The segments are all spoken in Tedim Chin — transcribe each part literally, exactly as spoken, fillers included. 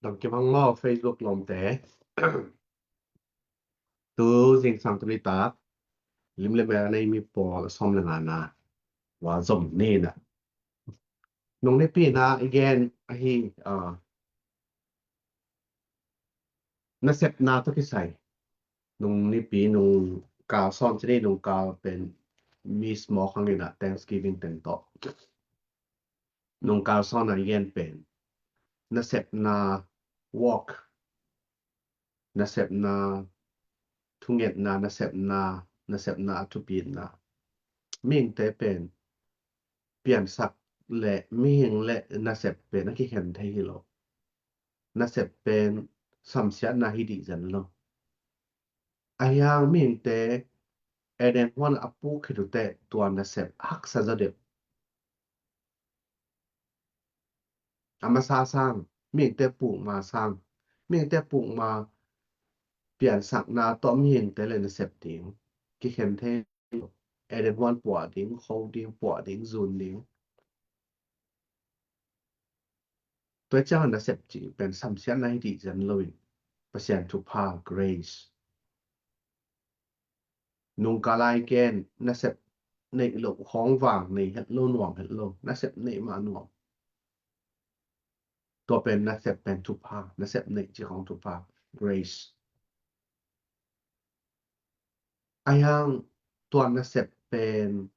Dam kim hang maw Facebook lawmte. Tu zingsang tu nitak lim le mel a nei mi pawl a sawm le ngana va zom ni na. Nung nipi na i gen ahi, ah, nasepna tawh kisai. Nung nipi nung kal sawn ci ni, nung kal pen mi small hang ina Thanksgiving teng tawh. Nung kal sawn a i gen pen nasepna walk, nasepna thungetna, nasepna, nasepna a thupitna. Mihingte pen piansak le mihing le nasep pen a kikhen thei hi lo. Nasep pen samsiatna hi dih zen lo. Ahi hang mihingte Eden huan a puk khit uh teh tua nasep haksa zaw deuh. A masa sang, mihingte puk ma sang, mihingte puk ma piansakna tawh mihingte le nasep ding kikhen thei. Eden huan puah ding, kho ding, puah ding, zun ding. Tua ciang a nasep cih pen samsiatna hi dih zen lo in, Pasian thupha, grace. Nung kal a i gen nasep neih loh khawng vang nei het lo, nuam het lo, nasep neih mah nuam. Tua pen nasep pen thupha, nasep neih cih khawng thupha, grace. Ahi hang tua nasep pen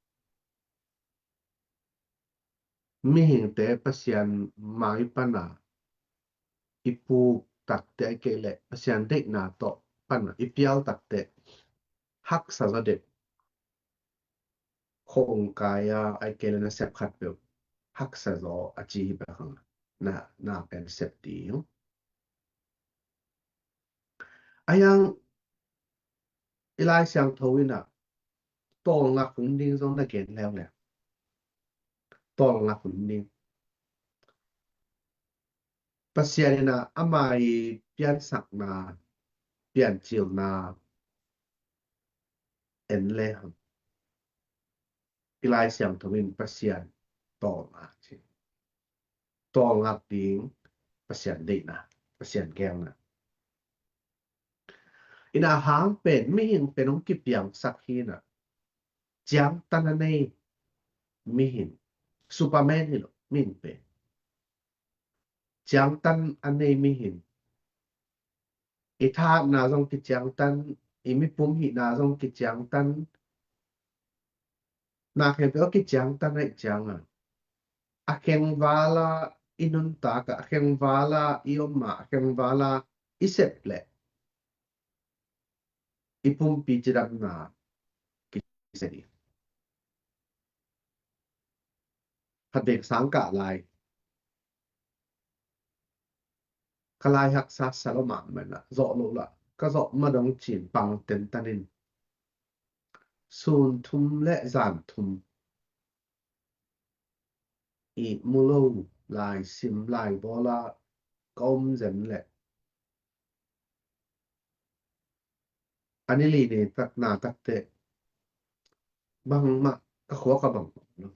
mihingte Pasian mai pana i puk takteh, ahih kei leh Pasian deihna tawh pana i pial takteh haksa zaw deuh. Khong kai a, ahih kei leh nasep khatpeuh haksa zaw a ci hi bek hang, na, na pen sep ding. Ahi hang i Lai Siangtho in ah tawlngak hun ding zong na gen leuleu. Tawlngak hun ding. Pasian in ah ama i piansakna, piancilna en le hang, i Lai Siangtho in Pasian tawlngak ci. Tawlngak ding Pasian deihna, Pasian gelna. In ah hang pen mihing pen hong kipiangsak hi in ah, ciangtan a nei mihing, Superman hi lo mihing pen. Ciangtan a nei mihing. I thahatna zong kiciangtan, i mipum hihna zong kiciangtan. Na khempeuh a kiciangtan ahih ciang a, a khengval a i nuntak a, a khengval a i om a, a khengval a i sep leh i pumpi cidamna kisia ding. Khat vei ka sang kah lai, ka lai haksa sa lo mahmah in ah, zawh loh lah ka zawh ma dong ci-in pang tentan in, sun thum le zan thum ihmu lo, lai sim lai bawl a ka om zen leh, a ni li ni tak na tak teh bangmah ka khua ka bang lo.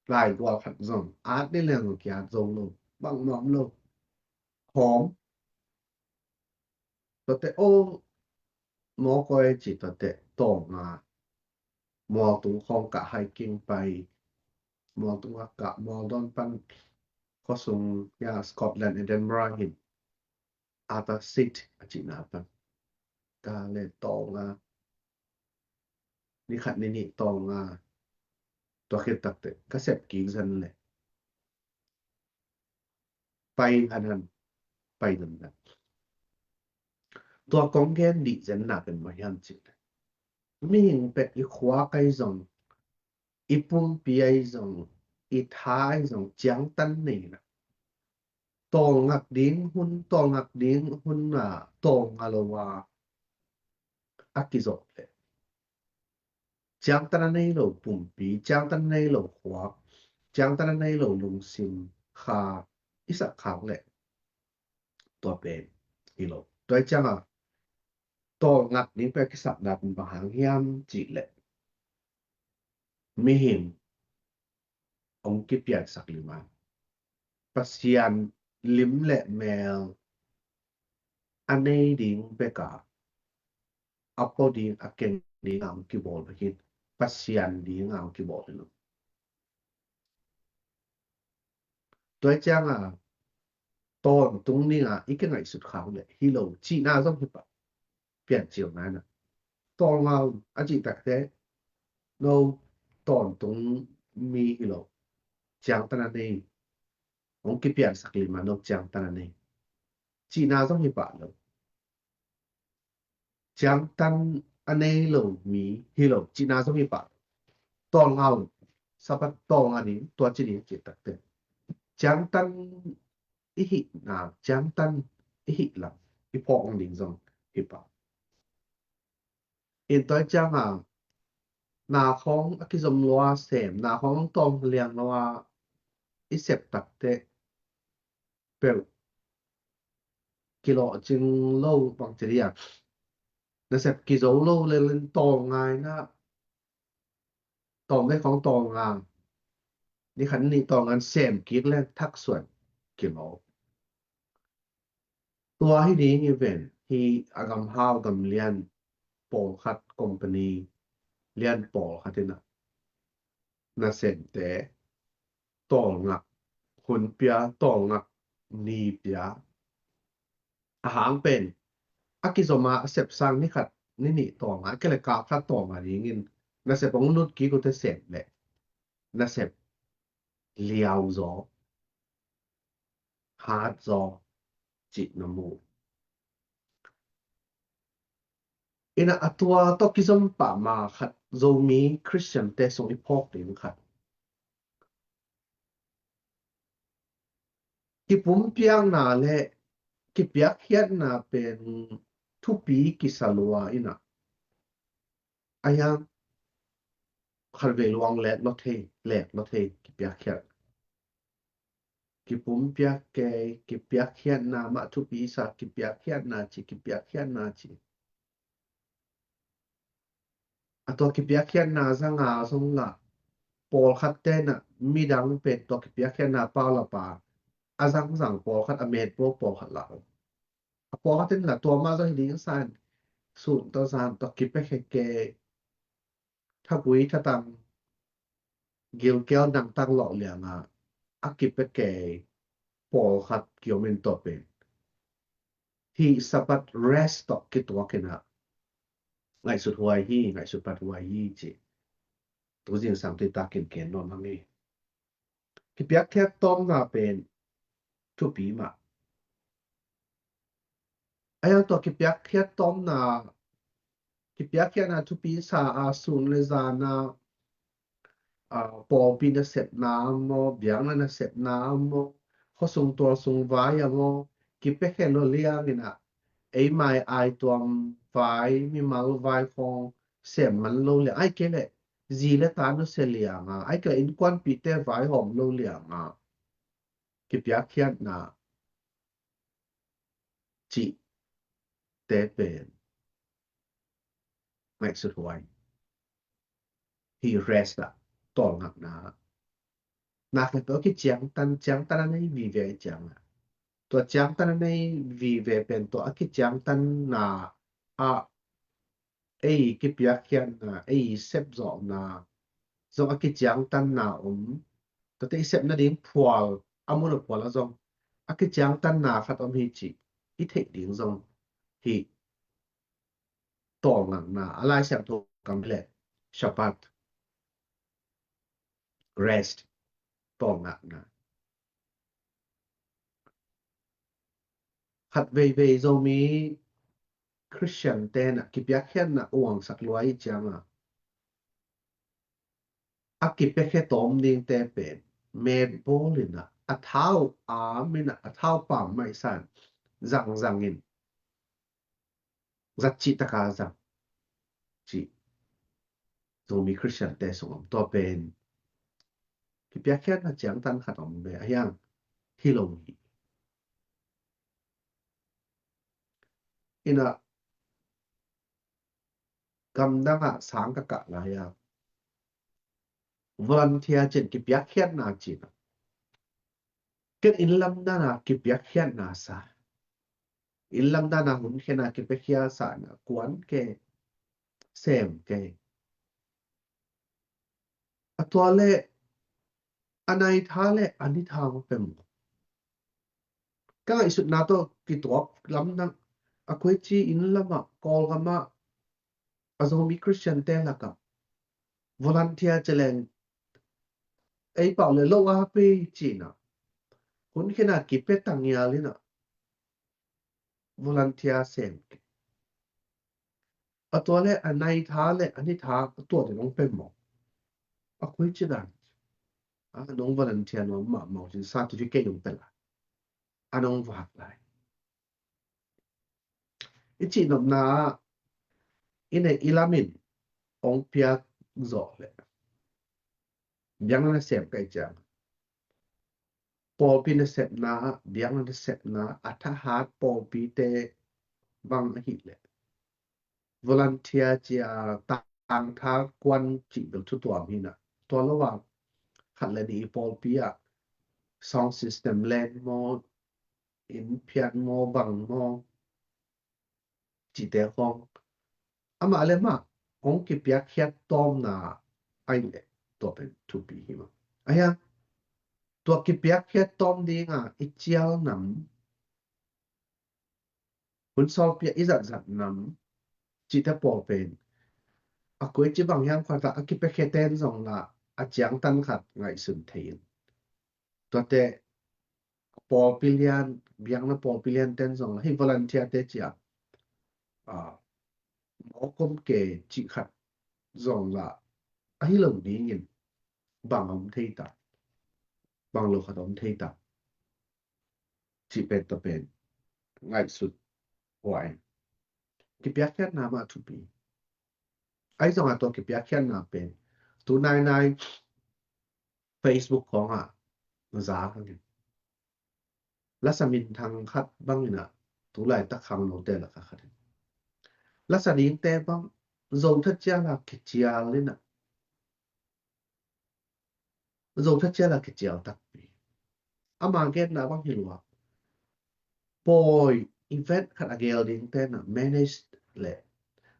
Lai gual khat zong at ni leng kiat zo lo, bangmah om lo. Hawm. Tua teh, oh, mawkawi ci, tua teh tawlnga, mualtung khawng kah, hiking pai, mualtung a kah, mual dawn pan, khuasung ya Scotland, Edinburgh hin, Arthur Seat a cihna pan ka le tawlnga, ni khat ni nih tawlnga, tua khit tak teh ka sep kik zen leh pai han han, pai nan nan. Tua kong gen dih zenna pen bang hiam cih leh, mihing pen i khua ahi zong, i pumpi ahi zong, i tha ahi zong ciangtan nei in ah, tawlngak ding hun, tawlngak ding hun a tawlnga lo a a kizawh leh, ciangtan a nei lo pumpi, ciangtan a nei lo khua, ciangtan a nei lo lungsim kha i sak khak leh, tua pen hi lo. Tua hi ciang a, tawlngak ding pen kisapna pen bang hang hiam cih leh, mihing hong kipiansak lim a, Pasian lim le mel a nei ding bek a, a pua ding, a keng ding a hong kibawl bek hi, Pasian ding a hong kibawl hi lo. Tua ciang a tawntung ding a i kingaihsut khak leh hi lo cihna zong hi pah. Piancil nai na, tawlnga un a cih takte, no tawntung mi hi lo, ciangtan a nei, hong kipiansak lim a no ciangtan a nei cihna zong hi pah lo. Ciangtan a nei lo mi hi lo cihna zong hi pah. Tawlnga un, Sabbath tawlnga ding, tua ci ding cih takte, ciangtan i hihna, ciangtan i hih lam i phawk ding zong hi pah. In tua ciang a, na khawng a kizom lua sem, na khawng tawng liang lua i sep takte, peuh kilawhcing lo bang ci ding a, nasep kizo lo le lin tawlnga in a, tawlnga khawng tawlnga, ni khat ni tawlnga sem kik le thaksuan kilawh. Tua hi ding hi ven, hi a gam hau gam lian pawlkhat, company lian pawlkhat in a, nasemte tawlngak hun pia, tawlngak ni pia. A hang pen a kizom a, a sep sang ni khat ni nih tawlnga, a kei le kap khat tawlnga dingin nasep hong lut kik uh teh sem leh nasep liau zaw, hat zaw cih na mu. In a, a tua tawh kizom pah ma khat, Zomi Khristiante sung i phawk ding khat, kipumpiakna le kipiakkhiatna pen thupi kisa lua in a, a hiang khatvei luang lek lua thei, lek lua thei kipiakkhiat. Kipumpiak kei, kipiakkhiatna mah thupi sa, kipiakkhiatna ci, kipiakkhiatna ci. A tua kipiakkhiatna zanga zong la, pawlkhat ten a midang pen tua kipiakkhiatna pau la pa a zangzang pawlkhat, a metpo pawlkhat la. A pawlkhat in la tua mah zong hi ding san, sun tawh zan tawh kipiakhia kei, thagui thatang, gilkial nangtang lawh lianga a kipia kei pawlkhat kiom in tua pen hi Sabbath rest tawh kituak in a, ngaihsut huai hi, ngaihsut phat huai hi ci. Tuzing sang tui takin ken nuam hang hi. Kipiakkhiat tawmna pen thupi mah. A hiang tua kipiakkhiat tawmna, kipiakkhiatna thupi sa a, sun le zan a, a, pawlpi nasepna maw, biakna nasepna maw, khuasung tualsung vai a maw, kipiakhia lua liang in a, eimai aituam vai, mimal vai khawng sem man lo liang, ai kei leh zi le ta nusia lianga, ai kei leh innkuanpihte vaihawm lo lianga kipiakkhiatna cihte pen ngaihsut huai hi. Rest ah, tawlngakna. Nak le tua kiciangtan, ciangtan a nei vive ciangah, tua ciangtan a nei vive pen tua a kiciangtanna ah ei kipiakkhiatna, ei sepzawhna zong a kiciangtanna om. Tuate i sep nading phual, a mun a phual ah zong a kiciangtanna khat om hi cih i theih ding zong hi. Tawlngakna, a Lai Siangtho kam le Shabbat, rest, tawlngakna. Khat veivei Zomi Khristian ten a kipiakkhiatna uangsak luai ciangah a kipiakhia tawm dingte pen metbawl in a, a thau am in a, a thau pam maisan zangzang in, zat cih taka zang cih Zomi Khristiante sung om. Tua pen kipiakkhiatna ciangtan khat om ve, a hiang hi lo hi. In a, gamdang ah sang ka kah lai a, volunteer cin, kipiakkhiatna cin a, Ken inn lam dana kipiakkhiatna sa, inn lam dana hun khena kipiakkhiatna sa na kuan kei, sem kei. A tua le a nai tha le a ni tha ma pem. Ka ngaihsutna tawh kituak lamdang, a kuaici inn lamah, Kawlgamah, a Zomi Christian te lakah volunteer celeng ei pau le lo a pei cina hun khena kipia tangial ina volunteer sem. A tua le a nai tha le a ni tha a tua ding hong pem maw? A kuaici dan a nong volunteer nuam mahmah uh cin certificate hong pia lai, a nong vak lai. I cihnopna ah i neih i lamin hong piak zawh le biakna nasem ka hih ciang, pawlpi nasepna ah, biakna nasepna a thahat pawlpite bang ahih leh volunteer cia tangtha kuan cih bel thu tuam hi na. Tua lo a khat le nih i pawlpi ah sound system len maw, inn phiat maw, bang maw cihte khawng amah le mah hong kipiakkhiat tawmna ahih leh tua pen thupi hi mah. Ahia, tua kipiakkhiat tawm dinga i cial nam, hun sawlpi ah i zatzat nam cihte pawl pen a kuaici bang hiam khat ah a kipiakhia ten zong la a ciangtan khat ngaihsun thei in. Tuate pawlpi lian, biakna pawlpi lian ten zong la hih volunteer te cia a, mawk om ke cih khat zong la ahi lo dingin bang a om thei ta, bang lo khat a om thei ta cih pen tua pen ngaihsut huai. Kipiakkhiatna mah thupi. Ahi zongah tua kipiakkhiatna pen tu nainai Facebook khawngah za hangin lasa minthang khat bangin ah tu laitak khangnote lakah khat in lasa dingte bang Zo Thacel a kicial in ah, Zo Thacel a kicial takpi. Ama genna bang hi lua, pawi event khat a gel dingte na manage le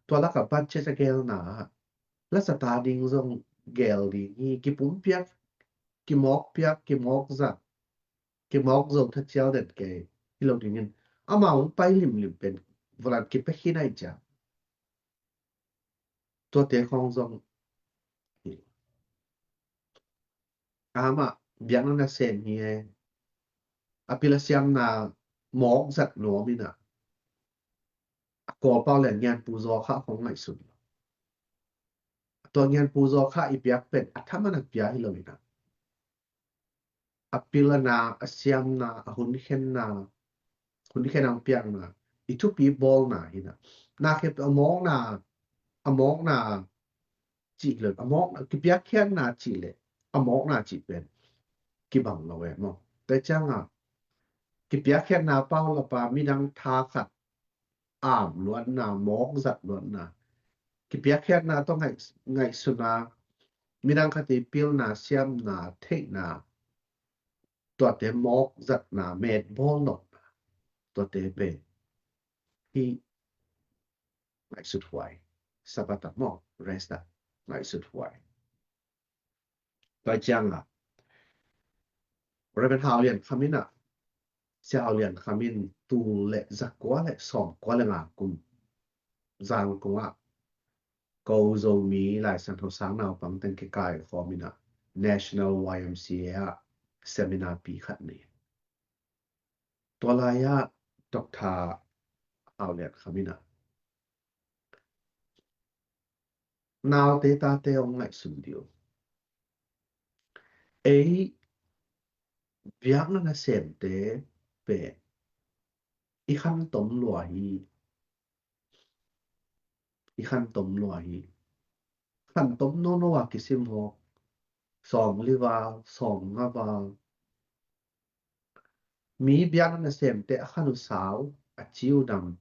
tua lakah budget a gelna ah lasa ta ding zong gel ding hi. Kipumpiak, kimawkpiak, kimawkzat, kimawk Zo Thacel den kei hi lo dingin amau pai limlim pen volan kipia khin ahi ciang tuate khawng zong hi. Amah biakna nasem hi e, a pil a siamna mawk zat nuam in ah a Kawlpau le Ngianpu Zaw Kha khawng ngaihsun lo. Tua Ngianpu Zaw Kha i piak pen a thaman a pia hi lo in ah a pilna, a siamna, a hunkhenna, hunkhen ang piakna, i thupi bawlna hi na. Na khe a mawkna, a mawkna cih le, a mawkna, kipiakkhiatna cih le a mawkna cih pen kibang lo e maw? Tua ciangah kipiakkhiatna pau lapa midang tha khat am luatna, mawk zat luatna, kipiakkhiatna tawh ngaih, ngaihsutna, midang khat i pilna, siamna, theihna, tuate mawk zatna, met bawl nopna, tuate pen hih ngaihsut huai. Sabbath ah maw, rest ah ngaihsut huai. Tua ciangah Reverend Hau Lian Kham in ah, Sia Hau Lian Kham in tul le zakua le sawmkua le nga kum Zangkong ah ko Zomi Lai Siangtho sang naupang teng kikaikhawm in ah National Y M C A ah seminar pi khat nei. Tua lai-ah Doctor Hau Lian Kham in ah naute tate hong ngaihsun dih uh. Ei biakna nasemte pen i khantom lua hi. I khantom lua hi. Khantom nono a kisim hawk, sawmli val, sawmnga val, mi biakna nasemte a khan uh sau, a ci uh dam,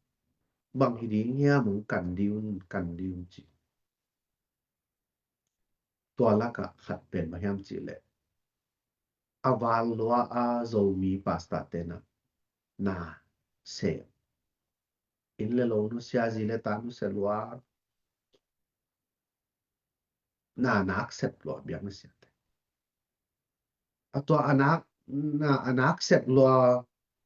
bang hi ding hiam, hong kan dih un, kan dih un ci. Tua lakah khat pen bang hiam cih leh a val lua a Zomi pastor te na, na sem. Inn le lo nusia, zi le ta nusia lua, na nak sep lua biak nusia te. A tua a nak, na a nak sep lua,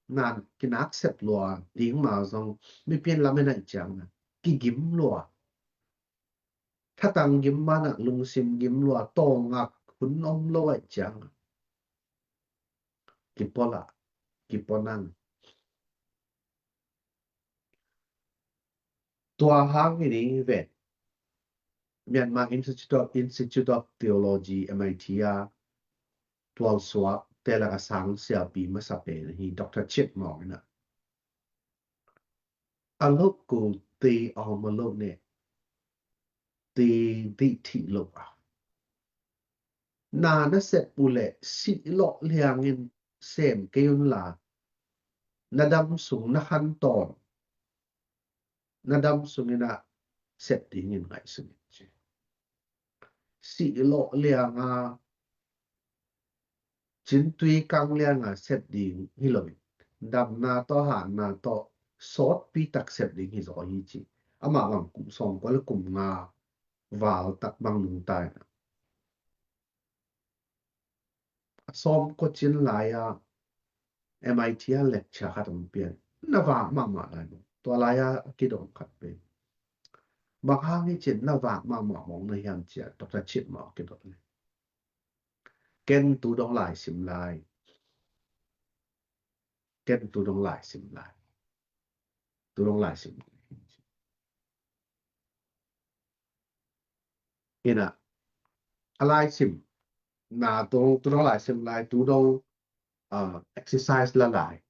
na kinak sep lua ding ma zong mipi in lamen ahih ciang na kigim lua. Thatang gim banah lungsim gim lua, tawlngak hun om lo ahih ciang kipua lah, kipua nang. Tua hang hi ding hi ven. Myanmar Institute of, Institute of Theology, M I T a tualsuak te lak a sang siapi masa pen hi Doctor Chit Maung in ah, a lo ko te a om a lo ne te dih thih lo a, na na sep uh leh sih lawh liangin sem kei un la, na dam sung na khan tawn, na dam sungin ah sep dingin ngaihsun in ci. Sih lawh lianga, cintui kang lianga sep ding hi loin, damna tawh, hanna tawh, sawtpi tak sep ding hi zaw hi ci. Amah bang kum sawmkua le kum nga val tak bang nungta in ah, a sawmkua cin lai-a M I T a lecture khat hong pian. Na vak mahmah lai maw? Tua lai-a a kidong khat pen, bang hang hi cin na vak mahmah mawng na hiam cia, Doctor Chit Maung a kidong le, ken tu dong lai sim lai. Ken tu dong lai sim lai. Tu dong lai sim lai. Ina, a lai sim na tu, tu dong lai sim lai, tu dong, ah, exercise la lai.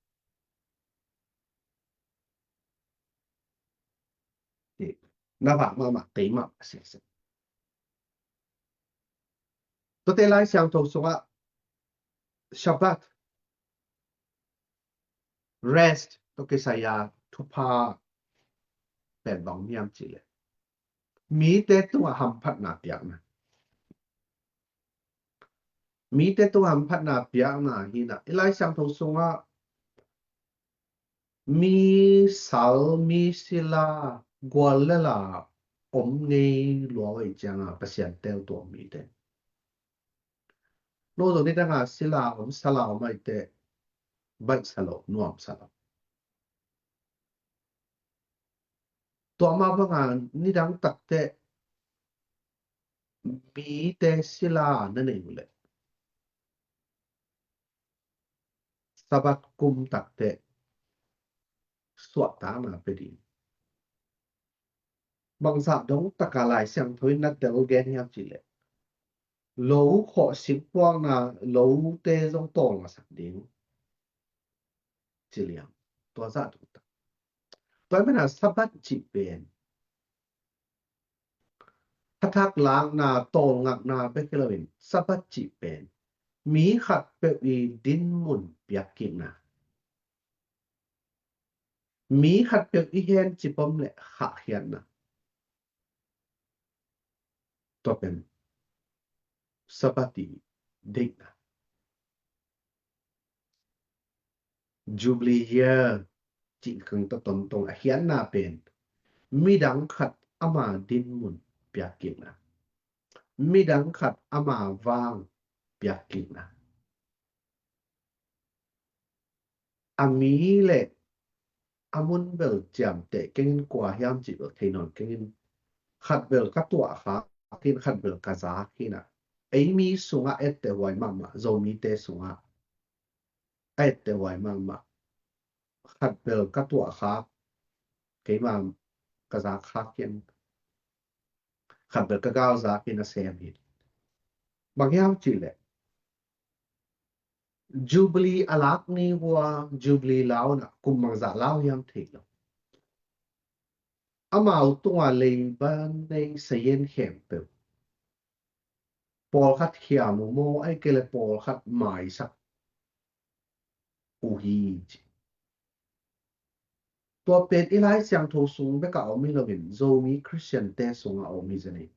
Hi. Na vak mahmah, tei mahmah siasia. Tuate Lai Siangtho sungah Shabbat, rest tawh kisai a thupha pen bang hiam cih leh, mite tungah hamphatna piakna. Mite tungah hamphatna piakna hi na. I Lai Siangtho sungah mi sal, mi sila, gual le la om ngei lua uh ahih cianga Pasian teltuak mite. No zong nidanga sila om, sala om ahih teh baihsa lo, nuamsa lo. Tua mah banga nidang takteh mite sila na nei uh leh, Sabbath kum takteh suahtakna pia ding. Bangzah dong taka Lai Siangtho in na tel gen hiam cih leh, lo khawh sik puakna, lote zong tawlngasak ding ci liang. Tua zah dong tak. Tua ahih manin Sabbath cih pen, khathak lakna, tawlngakna bek hi loin, Sabbath cih pen mi khatpeuh i dinmun piakkikna, mi khatpeuh i hencip om le khahkhiatna. Tua pen Sabbath i deihna. Jubilee year cih khang tawh tongtong a khiatna pen midang khat ama dinmun piakkikna, midang khat ama vang piakkikna. A mi le a mun bel ciamteh kengin, kua hiam cih bel thei nawn kengin, khat bel ka tuah khak hi in, khat bel ka zak hi in a, ei mi sungah etteh huai mahmah, Zomite sungah a etteh huai mahmah. Khat bel ka tuah khak, keima ka zak khak hi in, khat bel ka gal zak hi in a sem hi. Bang hiam cih leh, Jubilee a lak ni uh a, Jubilee lau in a kum bangzah lau hiam thei lo. Amau tungah leiba nei sayen khempeuh, pawlkhat khiam uh maw, ahih kei leh pawlkhat maisak uh hi ci. Tua pen i Lai Siangtho sung bek a om hi loin, Zomi Khristiante sungah a om hi zen hi.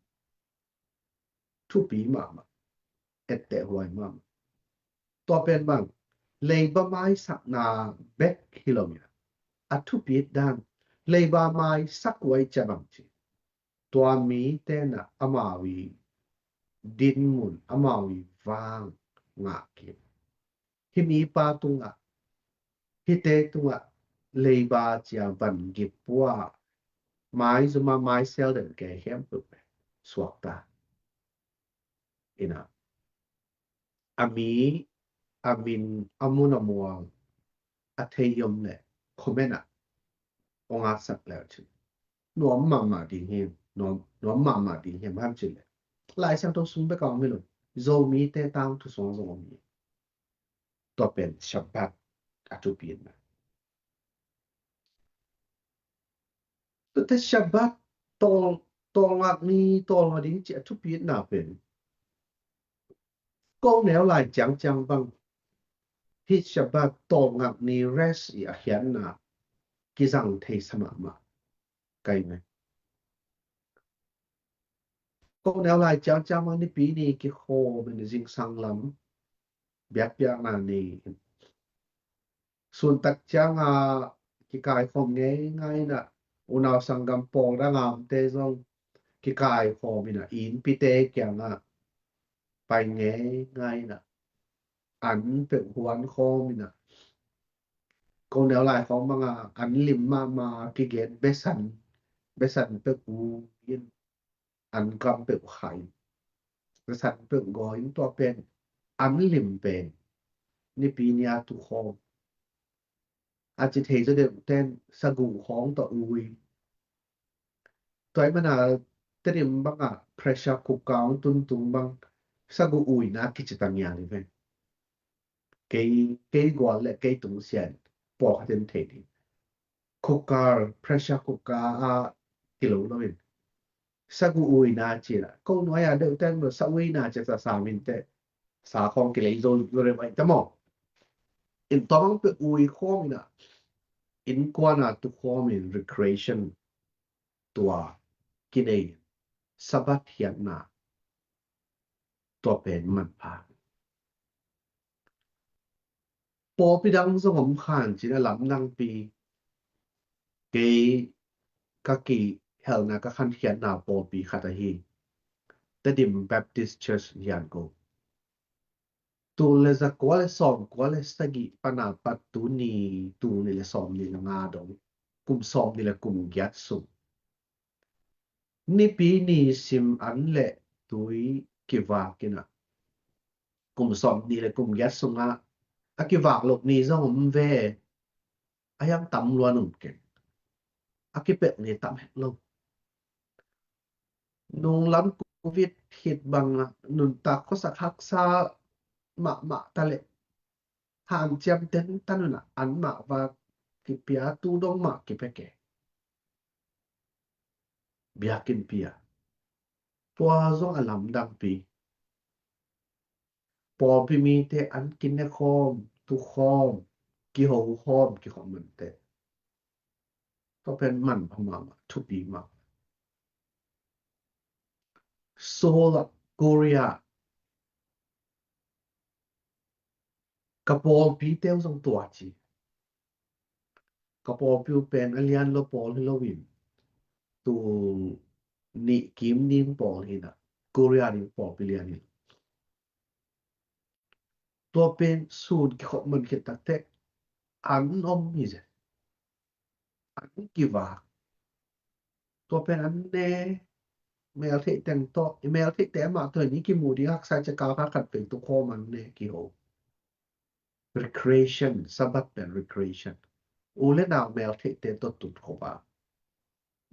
Thupi mahmah, etteh huai mahmah. Tua pen bang, leiba maisakna bek hi lo in a, a thupit dan, leiba maisak uh ahih ciang bang ci, tua mite in a amau i dinmun, amau i vang ngah kik. Hih mipa tungah, hihte tungah leiba ci a van gip uh a, maizum a maisel den kei hiam peuh suakta in a, a mi, a min, a mun a muang a thei om leh comment ah hong ngahsak le uh cin, nuam mahmah ding hiam, nuam, nuam mahmah ding hiam, ham cin leh Lai Siangtho sung bek a om hi lo, Zomite tangthu sungah zong om hi. Tua pen Shabbat a thupitna. Tuate Shabbat tawl, tawlngak ni, tawlngak ding cih a thupitna pen, ko neu lai ciangciang bang hih Shabbat tawlngak ni rest i a khiatna kizang thei sa mahmah. Kai me. Ko neu lai ciangciang bang Nipi ni kikhawm in zingsang lam biakpiakna ni in, suntak ciang a kikaikhawm ngeingai in a, unau sanggam pawl dang a omte zong kikaikhawm in a, innpite kiangah pai ngeingai in a, an peuh huan khawm in a, ko neu lai khawng bang a an lim mahmah kigen, besan, besan peuh ui in, an gam peuh khai, besan peuh gawi in, tua pen an lim pen Nipi ni a tukhawm. A ci thei zaw deuh ten sagu khawng tawh ui. Tua ahih manin Tedim bang a pressure cooker hong tun tung bang sagu uina kici ta ngial hi ve. Kei, kei gual le kei tung sian pawlkhat in thei ding. Cooker, pressure cooker a kilo lo in, sagu uina ci in a, ko nuai a deuh ten lo sa uina ci a, sa sa min te, sa khawng kilei zo lo rem ai ta maw. In tua bang peuh ui khawm in a, innkuan a tukhawm in recreation tua kinei, Sabbath khiatna tua pen manpha. Pawlpi dang zong om khan ci in a, lamdangpi, kei ka kihelna ka khankhiatna pawlpi khat ahi Tedim Baptist Church hi a ko. Tul le za kua le sawm kua le sagih pan a pat tuni, tul nih le sawm nih le nga dong, kum sawm nih le kum giat sung, Nipi ni sim an le tui kivak in a, kum sawm nih le kum giat sungah a kivak loh ni zong om ve. A hiang tam luan um keng. A kipelh ni tam het lo. Nunglam Covid hit bang a nuntak khuasak haksa mahmah ta leh hanciam tentan un a, an mah va kipia, tu dong mah kipia kei. Biakinn pia. Tua zong a lamdangpi. Pawlpi mite an kine khawm, tu khawm, kiho khawm, kikhawm mante. Tua pen manpha mahmah, thupi mah. Seoul ah, Korea, ka pawlpi teu zong tua ci. Ka pawlpi uh pen a lian lo pawl hi lo in, tul nih kim ding pawl hi in a, Korea ding pawlpi lian hi. Tua pen sun kikhop man khit takteh an om hi zen. An kivak. Tua pen an ne, mel theih teng tawh, i mel theihte amah tawh in i kimu ding haksa cia kal khat khat pen tu khawm an ne kiho. Recreation, Sabbath pen recreation. U le nau mel theihte tawh tut khop a,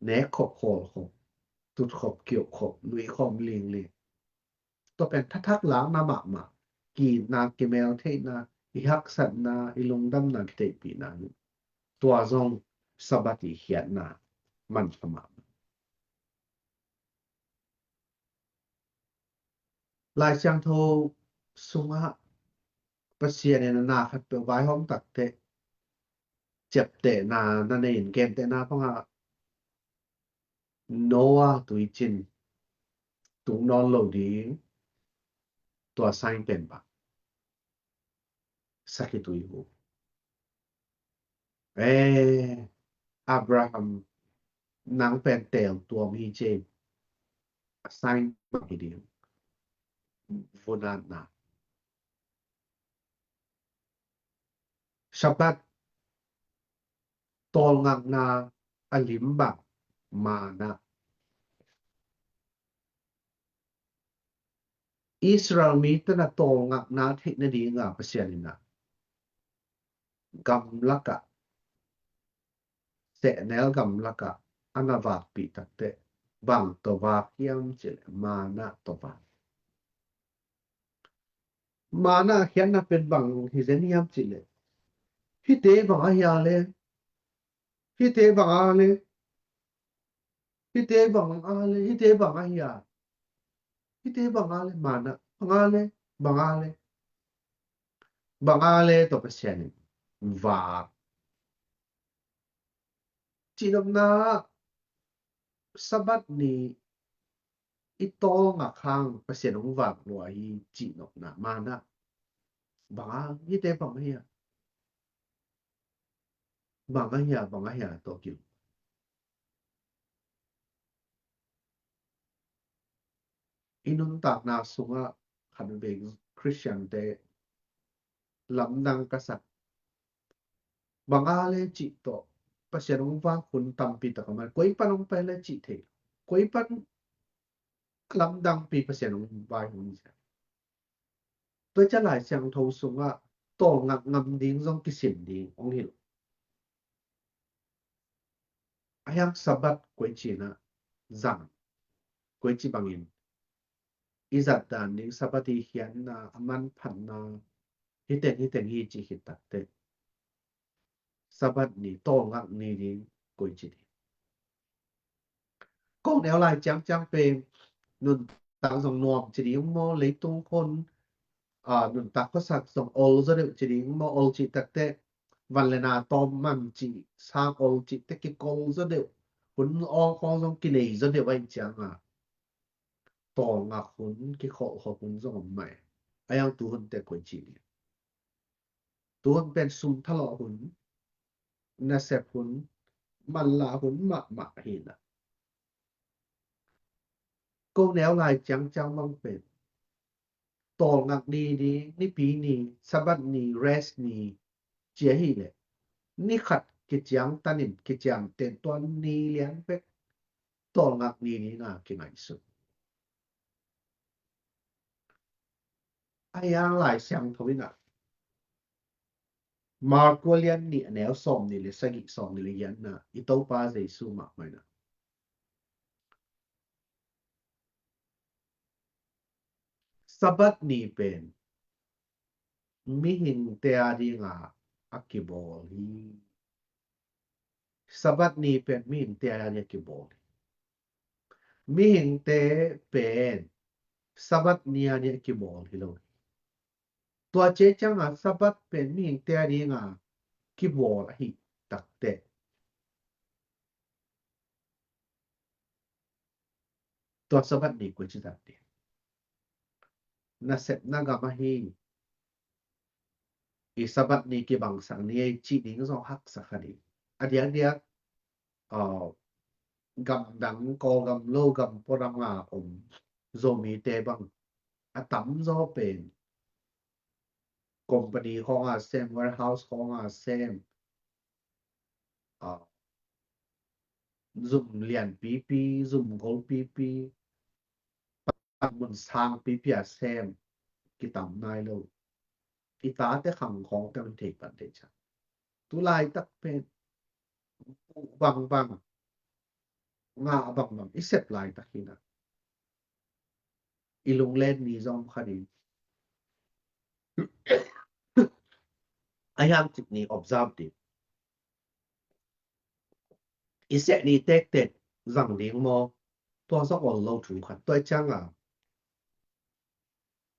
nek khop, khawl khop, tut khop, kiuh khop, nuih khawm lingling. Tua pen thathak lakna mahmah, ki itna, kimel theihna, i haksatna, i lungdamna, kiteihpihna hi. Tua zong Sabbath i khiatna manpha mahmah. Lai Siangtho sungah Pasian in a na khat peuh vaihawm takteh ciaptehna na nei in, gentehna bangah Noah tuicin tung nawn lo ding, tua sign pen bang. sakhi tui uh. Eh, Abraham, nang pen teel tuam hi ci. A sign bang hi ding. Vunatna. Sabbath, tawlngakna a lim bang, manna. Israel mite in a tawlngakna theih nadinga Pasian in a gamlakah, sehnel gamlakah a na vakpih takteh bang tawh vak hiam cih leh manna tawh vak. Manna khiatna pen bang hi zen hiam cih leh, hihte bang a hia le, hihte bang a le, hihte bang a le, hihte bang a hia, hihte bang a le, manna bang a le, bang a le, bang a le tawh Pasian in vak. Cihnopna, Sabbath ni i tawlngak hang Pasian hong vak lua hi cihnopna, manna. Bang a, hihte bang a hia, bang a hia, bang a hia tawh kilawm. I nuntakna sungah khatvei Khristiante lamdang ka sak. Bang a le cih tawh Pasian hong vak hun tampi tak a man. Koi pan hong pai le cih thei. Koi pan lamdangpi Pasian hong vai hun sia. Tua ciang Lai Siangtho sungah tawlngak ngam ding zong kisim ding hong hilh. A hiang Sabbath koici in a zang, koici bangin i zat dan ding, Sabbath i khiatna, a manphatna, hiteng hiteng hi ci khit takteh, Sabbath ni, tawlngak ni ding koici ding. Ko neu lai ciangciang pen nuntak zong nuam ci ding maw, leitung khon, a, nuntak khuasak zong ol zaw deuh ci ding maw, ol cih takteh van le na tawm man cih sang ol cih teh kikol zaw deuh, hun awng khawng zong kinei zaw deuh ahih cianga tawlngak hun, kikholh khop hun zong om mah e. A hiang tu hun teh koici ding. Tu hun pen sum thalawh hun, nasep hun, manlah hun mahmah hi na. Ko neu lai ciangciang bang pen tawlngak ni ding, nipi ni, Sabbath ni, rest ni ci ahih leh, ni khat kiciangtan in, kiciamteh tua ni lian bek tawlngak ni dinga kingaihsun. A hiang Lai Siangtho in a, Mark lian nih, a neu sawmnih le sagih, sawmnih le giatna, i Topa Jesu mahmah in a, Sabbath ni pen mihingte a dinga a kibawl hi. Sabbath ni pen mihingte a dinga kibawl hi. Mihingte pen Sabbath ni a dinga kibawl hi lo hi. Tua ci cianga Sabbath pen mihingte a dinga kibawl ahih takteh, tua Sabbath ni koici dan ding? Nasepna gam ahi, i Sabbath ni kibangsak ni ei cih ding zong haksa kha ding. A diakdiak, ah, gamdang, Kawlgam lo, gam puadanga om Zomite bang a tamzaw pen company khawnga sem, warehouse khawnga sem, ah, zum lianpipi, zum golpipi, panmun sangpipi a sem kitam nai lo. I tate khang khawng teng thei pan thei ciang. Tu laitak pen bangbang, ngah bangbang i sep laitak hi na. I lunglen ni zong kha ding. A hiang cik ni observe ding. I seh ni tektek zang ding maw? Tua zong ol lo thu khat. Tua cianga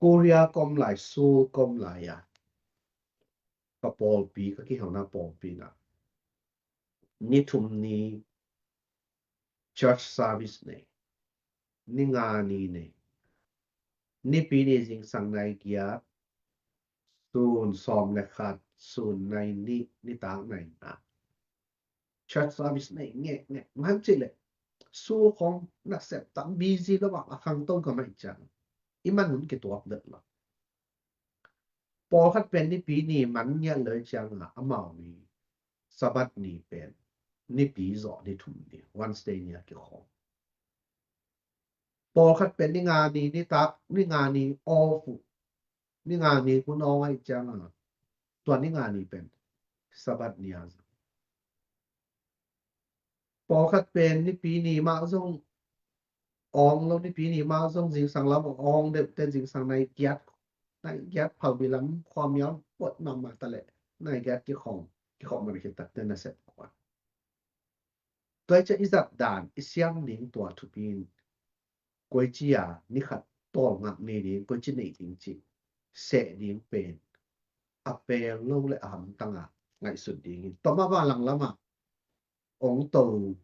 Korea ka om lai, Seoul ka om lai a, ka pawlpi, ka kihelna pawlpi na, ni thum ni church service nei, ni nga ni nei, nipi ni zingsang nai giat Sun sawm le khat, sun nai nih, nitak nai nga. Church service nei ngekngek. Bang hang hiam cih leh, sul khawng nasep tak busy lo ah, a khangto gam ahih ciang i man hun kituak det lo. Pawlkhat pen Nipi ni man ngiat lo ahih ciangin amau ni Sabbath ni pen Nipi zawh ni thum ni, Wednesday ni a kikhawm. Pawlkhat pen ni nga ni, nitak ni nga ni off uh, ni nga ni hun awng ahih ciangin tua ni nga ni pen Sabbath ni a zang. Pawlkhat pen Nipi ni mah zong awng lo, Nipi ni mah zong zingsang lam awng deuh te, zingsang nai giat, nai giat phalbi lam khuamial pawt mahmah ta leh nai giat kikhawm, kikhawm man khit tak te nasep kua. Tua ahih ciang i zat dan, i siam ding tua thupi in, koici a ni khat tawlngak ni ding, koici neih ding cih seh ding pen a pel lo le a hamtang a ngaihsut ding hi. Tua mah bang langlam ah ong to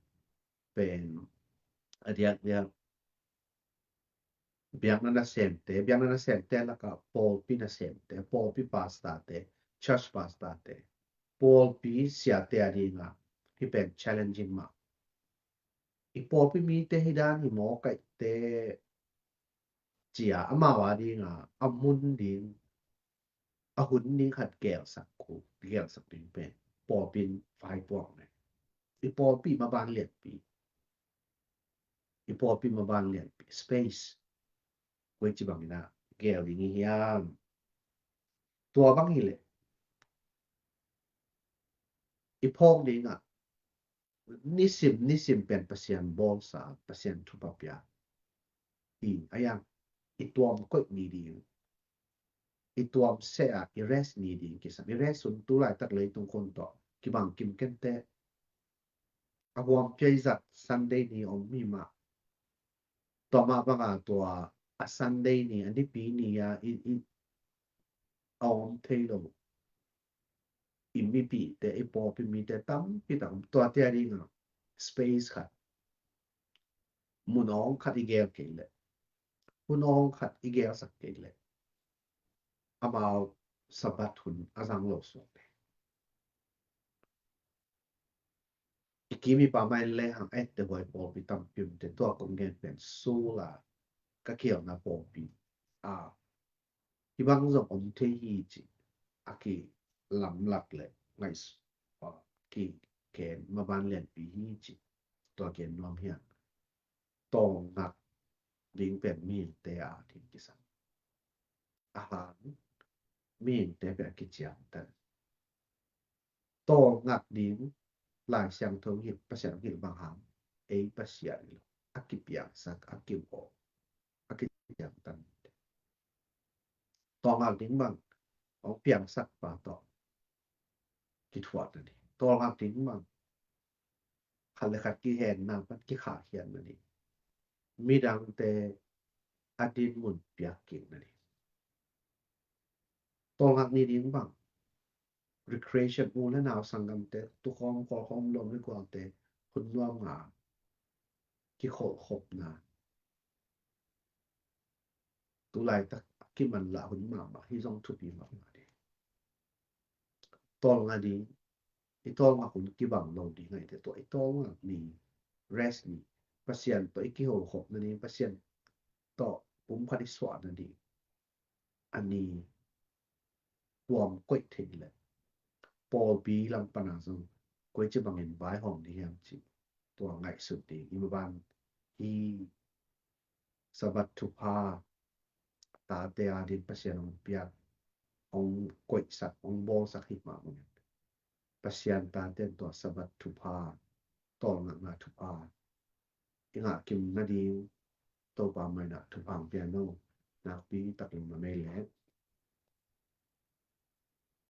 pen a diakdiak biakna nasemte, biakna nasemte lakah pawlpi nasemte, pawlpi pastorte, church pastorte, pawlpi siate a dingah hih pen challenging mah. I pawlpi mite hi dan hi maw kaihte, ci-a amau a dingah a mun ding, a hun ding khat gelsak khu, gelsak ding pen pawlpi in vaipuak ne. I pawlpi maban lianpi, i pawlpi maban lianpi, space, koici bangin ah gel ding hi hiam? Tua bang hileh i phawk dingah nisim nisim pen Pasian bawlsa, Pasian thupha pia hi a, i tuam koih ni ding, i tuam seh a i rest ni ding kisam. I rest hun tu laitak leitung khun tawh kibang kim kente, a huam pia i zat Sunday ni om hi mah. Tua mah banga tua a Sunday ni, a Nipi ni a i, i a om thei lo i mipite, i pawlpi mite tampi tak om. Tuate a dingah space khat, mun awng khat i gel kei leh, hun awng khat i gelsak kei leh amau Sabbath hun a zang lo suak le. I kim i pam a en lehang a ette huai pawlpi tampi om te, tua kong gen pen sul a ka kialna pawlpi a hih bang zong om thei hi cih a kilamlak le ngaihsut, a kigen maban lianpi hi cih tua gen nuam hi a. Tawlngak ding pen mihingte a ding kisam. A hang mihingte pen a kiciamteh. Tawlngak ding Lai Siangtho hilh, Pasian hilh bang hang, ei Pasian hilh, a kipiangsak, a kibawl, a kiciamteh. Tawlngak ding bang hong piangsak pa tawh kithuahna ding. Tawlngak ding bang khat le khat kihenna pan kikhahkhiatna ding. Midangte a dinmun piakkikna ding. Tawlngak ni ding bang recreation, u le nau sanggamte, tukhawm, khawlkhawm, lawm le gualte hun nuam nga kikholhkhopna. Tu laitak kimanlah hun mahmah hi zong thupi mahmah ding. Tawlngak ding, i tawlngak hun kibang lo ding ahih teh tua i tawlngak ni, rest ni, Pasian tawh i kihokhopna ding, Pasian tawh pumkhat i suahna ding. A ni tuam koih theih leh pawlpi lam pana zong koici bangin vaihawm ding hiam cih tua ngaihsut ding. I maban hi Sabbath thupha tate a ding Pasian hong piak, hong koihsak, hong bawlsak hi mah bangin Pasian tate in tua Sabbath thupha, tawlngakna thupha i ngah kim nading Topa mai-ah thupha hong pia in. Nakpi takin na mei leh